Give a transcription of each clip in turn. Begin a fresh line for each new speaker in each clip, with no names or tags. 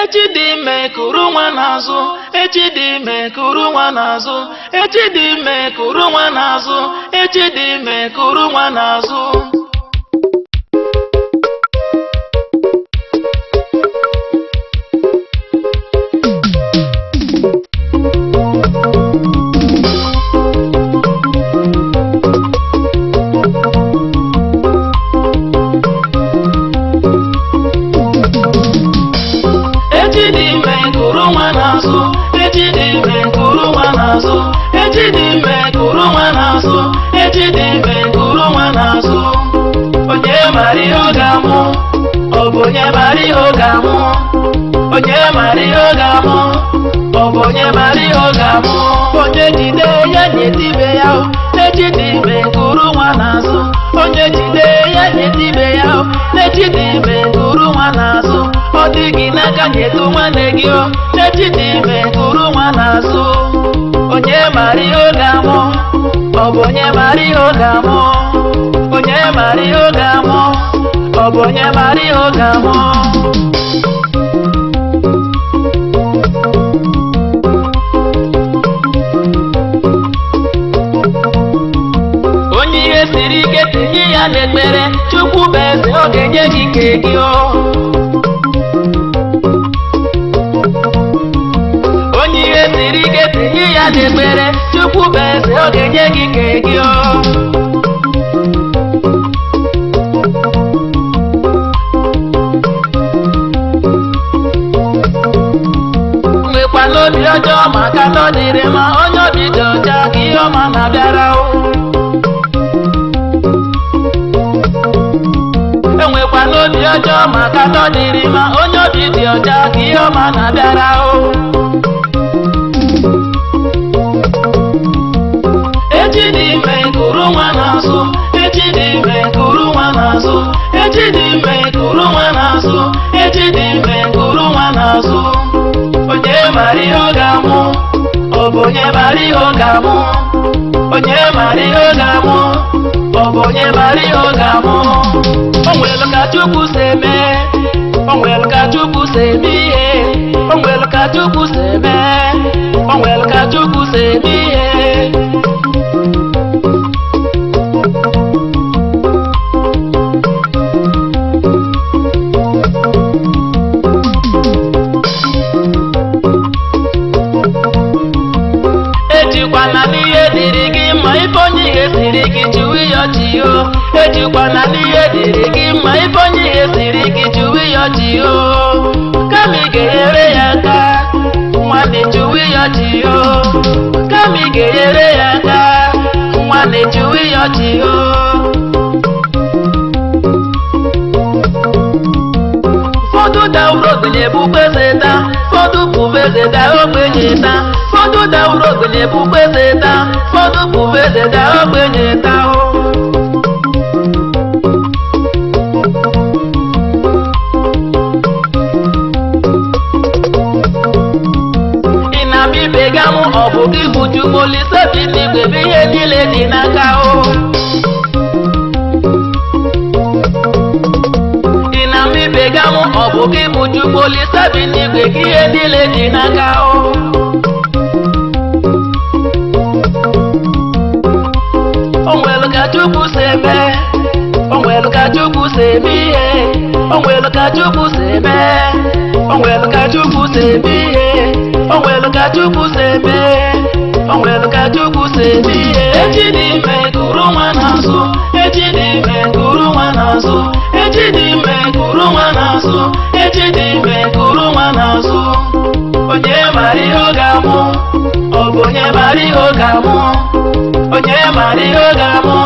Echi dị ime kuru nwa n'azụ, echi dị ime kuru nwa n'azụ, echi dị ime kuru nwa n'azụ, echi dị ime kuru nwa n'azụ. Echi dị ime kuru nwa n'azụ, echi dị ime kuru nwa n'azụ, echi dị ime kuru nwa n'azụ, echi dị ime kuru nwa n'azụ. Onye mara ihe ọ ga-amụ? Ọ bụ onye mara ihe ọ ga-amụ? Onye mara ihe ọ ga-amụ? Ọ bụ onye mara ihe ọ ga-amụ? Onye jide ya nyete ibe ya o, echi dị ime kuru nwa n'azụ. Onye jide ya nyete ibe ya o, echi dị ime kuru nwa n'azụ. Ọ dị gị n'aka nyetụ nwanne gị o, echi dị ime kuru nwa n'azụ. Onye mara ihe ọ ga-amụ? Ọ bụ onye mara ihe ọ ga-amụ? Onye mara ihe ọ ga-amụ? Ọ bụ onye mara ihe ọ ga-amụ? Onye ihe siri ike tinye ya n'ekpere, Chukwu bụ eze, ọ ga-enye gị nke gị o. Onye ihe siri ike tinye ya n'ekpere, Chukwu bụ eze, ọ ga-enye gị nke gị o. Nwekwa n'obi ọjọọ maka na ọ dịrị ma onye obi dị ọcha ka ihe ọma na-abịara o. Enwekwa n'obi ọjọọ maka na ọ dịrị ma onye obi dị ọcha ka ihe ọma na-abịara o. Echi dị ime kuru nwa n'azụ, echi dị ime kuru nwa n'azụ, echi dị ime kuru nwa n'azụ, echi dị ime kuru nwa n'azụ. Onye mara ihe ọ ga-amụ? Ọ bụ onye mara ihe ọ ga-amụ? Onye mara ihe ọ ga-amụ? Ọ bụ onye mara ihe ọ ga-amụ? O nwere ka Chukwu si eme, o nwere ka Chukwu si eme ihe, o nwere ka Chukwu si eme, o nwere ka Chukwu si eme ihe. Ejikwana n'ihe dịrị gị mma ife onye ihe siri gị chụwa ya ọchị o. Ejikwana n'ihe dịrị gị mma ife onye ihe siri gị chụwa ya ọchị o. Kama ị ga-enyere ya aka, nwanne chụwa ya ọchị o. Kama ị ga-enyere ya aka, nwanne chụwa ya ọchị o. Ụfọdụ dawuru ogbenye bụkwa eze taa, ụfọdụ bụkwa eze daa ogbenye taa, ụfọdụ dawuru ogbenye bụkwa eze taa, ụfọdụ bụkwa eze daa ogbenye taa o. Ị na-abịa ibe gị amụ, ọ bụ gị bụ Chukwu Olise bi n'igwe bụ ihe niile dị n'aka o. Ị na-ama ibe gị amụ, ọ bụ gị bụ Chukwu Olise bi n'igwe ka ihe niile dị n'aka o. O nwere ka Chukwu si eme, o nwere ka Chukwu si eme ihe, o nwere ka Chukwu si eme, o nwere ka Chukwu si eme ihe, o nwere ka Chukwu si eme, o nwere ka Chukwu si eme ihe. Echi dị ime kuru nwa n'azụ, echi dị ime kuru nwa n'azụ, echi dị ime kuru nwa n'azụ, echi dị ime kuru nwa n'azụ. Onye mara ihe ọ ga-amụ? Ọ bụ onye mara ihe ọ ga-amụ? Onye mara ihe ọ ga-amụ?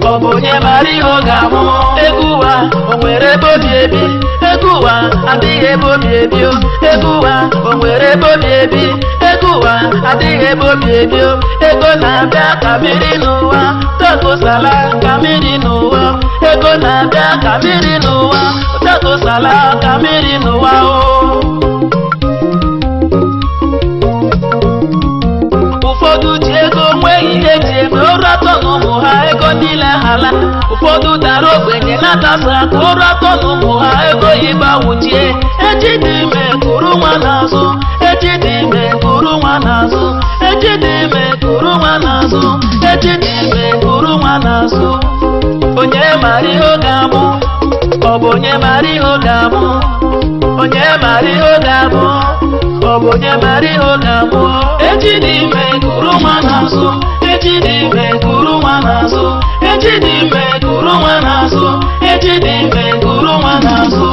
Ọ bụ onye mara ihe ọ ga-amụ? Ego ụwa o nwere ebe obi ebi? Ego ụwa adịghị ebe obi ebi o. Ego ụwa o nwere ebe obi ebi? Ego ụwa adịghị ebe obi ebi o. Ego na-abịa ka mmiri n'ụwa, tọgosala ka mmiri n'ụwa. Ego na-abịa ka mmiri n'ụwa, tọgosala ka mmiri n'ụwa o. Ụfọdụ ji ego nwee ihe ji eme oru atọ na ụmụ ha ego niile hala. Ụfọdụ dara ogbenye na-atasa aka oru atọ na ụmụ ha ego yiba wuchie. Echi dị ime kuru n'azụ. Onye mara ihe ọ ga-amụ? Ọ bụ onye mara ihe ọ ga-amụ? Onye mara ihe ọ ga-amụ? Ọ bụ onye mara ihe ọ ga-amụ? Echi dị ime kuru nwa n'azụ. Echi dị ime kuru nwa n'azụ. Echi dị ime kuru nwa n'azụ. Echi dị ime kuru nwa n'azụ.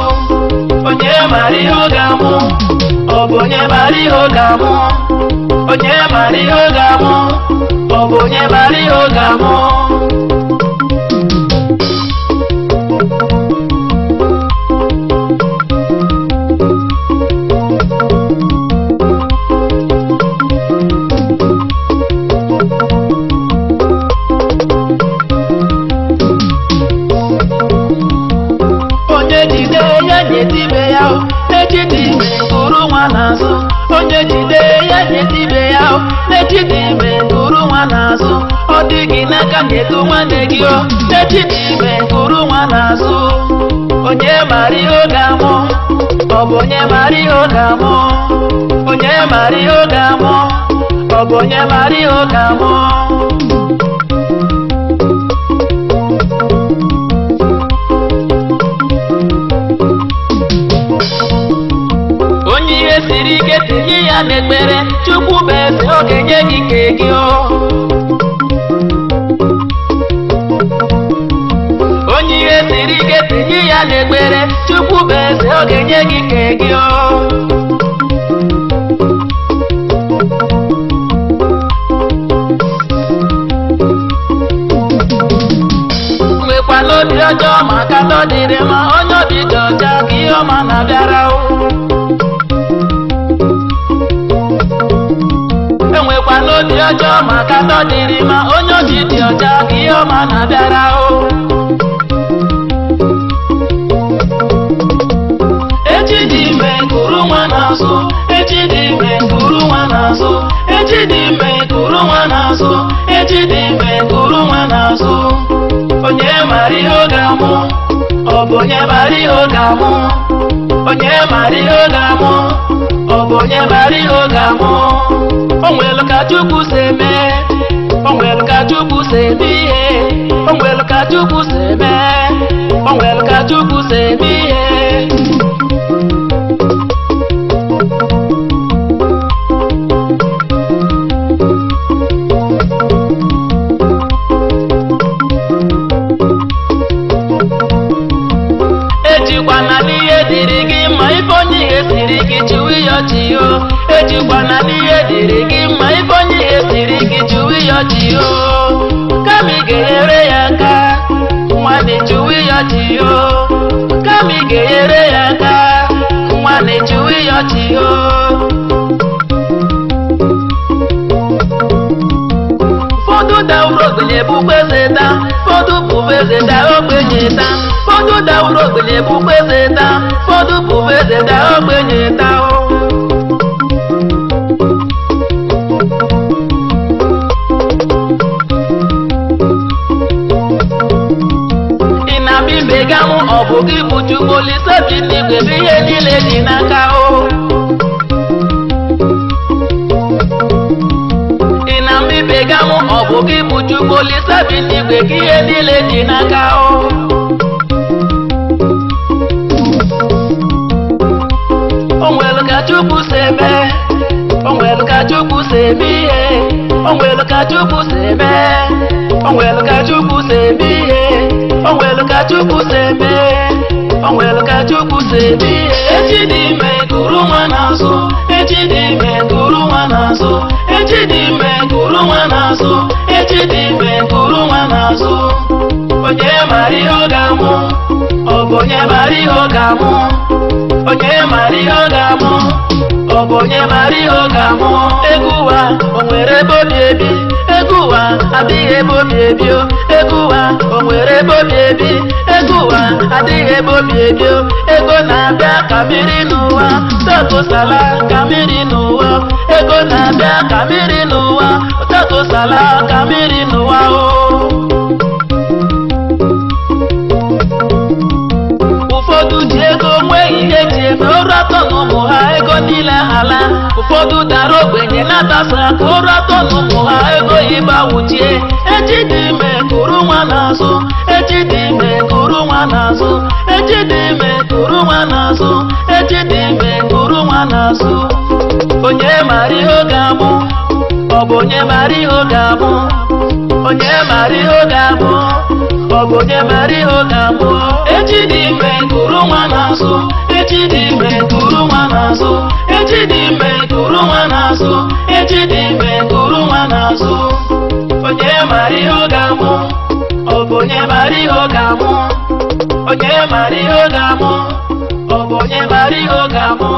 Onye mara ihe ọ ga-amụ? Ọ bụ onye mara ihe ọ ga-amụ? Onye mara ihe ọ ga-amụ? Ọ bụ onye mara ihe ọ ga-amụ? Onye jide ya nyete ibe ya o, echi dị ime kuru nwa n'azụ. Onye jide ya nyete ibe ya o, echi dị ime kuru nwa n'azụ. Ọ dị gị n'aka nyetụ nwanne gị o, echi dị ime kuru nwa n'azụ. Onye mara ihe ọ ga-amụ? Ọ bụ onye mara ihe ọ ga-amụ? Onye mara ihe ọ ga-amụ? Ọ bụ onye mara ihe ọ ga-amụ? Onye ihe siri ike tinye ya n'ekpere, Chukwu bụ eze, ọ ga-enye gị nke gị o. Onye ihe siri ike tinye ya n'ekpere, Chukwu bụ eze, ọ ga-enye gị nke gị o. Nwekwala obi ọjọọ maka na ọ dịrị mma, onye obi dị ọcha ka ihe ọma na-abịara o. Enwekwala obi ọjọọ maka na ọ dịrị mma, onye obi dị ọcha ka ihe ọma na-abịara o. Echi dị ime kuru nwa n'azụ. Echi dị ime kuru nwa n'azụ. Echi dị ime kuru nwa n'azụ. Echi dị ime kuru nwa n'azụ. Onye mara ihe ọ ga-amụ? Ọ bụ onye mara ihe ọ ga-amụ? Onye mara ihe ọ ga-amụ? Ọ bụ onye mara ihe ọ ga-amụ? O nwere ka Chukwu si eme. O nwere ka Chukwu si eme ihe. O nwere ka Chukwu si eme. O nwere ka Chukwu si eme ihe. Ejikwana n'ihe dịrị gị mma ife onye ihe siri gị chụwa ya ọchị o. Ejikwana n'ihe dịrị gị mma ife onye ihe siri gị chụwa ya ọchị o. Kama ị ga-enyere ya aka, nwanne, chụwa ya ọchị o. Kama ị ga-enyere ya aka, nwanne, chụwa ya ọchị o. Ụfọdụ dawuru ogbenye bụkwa eze taa, ụfọdụ bụkwa eze daa ogbenye taa. Ụfọdụ dawuru ogbenye bụkwa eze taa, ụfọdụ bụkwa eze daa ogbenye taa o. Ị na-abịa ibe gị amụ, ọ bụ gị bụ Chukwu Olise bi n'igwe bụ ihe niile dị n'aka o. Ị na-abịa ibe gị amụ, ọ bụ gị bụ Chukwu Olise bi n'igwe ka ihe niile dị n'aka o. O nwere ka Chukwu si eme. O nwere ka Chukwu si eme ihe. O nwere ka Chukwu si eme. O nwere ka Chukwu si eme ihe. O nwere ka Chukwu si eme. O nwere ka Chukwu si eme ihe. Echi dị ime kuru nwa n'azụ. Echi dị ime kuru nwa n'azụ. Echi dị ime kuru nwa n'azụ. Echi dị ime kuru nwa n'azụ. Onye mara ihe ọ ga-amụ? Ọ bụ onye mara ihe ọ ga-amụ? Onye mara ihe ọ ga-amụ? Ọ bụ onye mara ihe ọ ga-amụ? Ego ụwa, o nwere ebe obi ebi? Ego ụwa adịghị ebe obi ebi o. Ego ụwa, o nwere ebe obi ebi? Ego ụwa adịghị ebe obi ebi o. Ego na-abịa ka mmiri n'ụwa, tatosala ka mmiri n'ụwa. Ego na-abịa ka mmiri n'ụwa, tatosala ka mmiri n'ụwa o. Ụfọdụ ji ego nwee ihe ji eme ọrụ atọ na ụmụ ha, ego niile hala. Ụfọdụ dara ogbenye na-atasa aka, ọrụ atọ na ụmụ ha, ego Oyibo awụchie. Echi dị ime kuru nwa n'azụ, echi dị ime kuru nwa n'azụ, echi dị ime kuru nwa n'azụ, echi dị ime kuru nwa n'azụ. Onye mara ihe ọ ga-abụ? Ọ bụ onye mara ihe ọ ga-abụ? Onye mara ihe ọ ga-abụ? Ọ bụ onye mara ihe ọ ga-abụ? Echi dị ime kuru nwa n'azụ, echi dị ime kuru nwa n'azụ, echi dị ime kuru nwa n'azụ, echi dị ime kuru nwa n'azụ. Onye mara ihe ọ ga-amụ? Ọ bụ onye mara ihe ọ ga-amụ? Onye mara ihe ọ ga-amụ? Ọ bụ onye mara ihe ọ ga-amụ?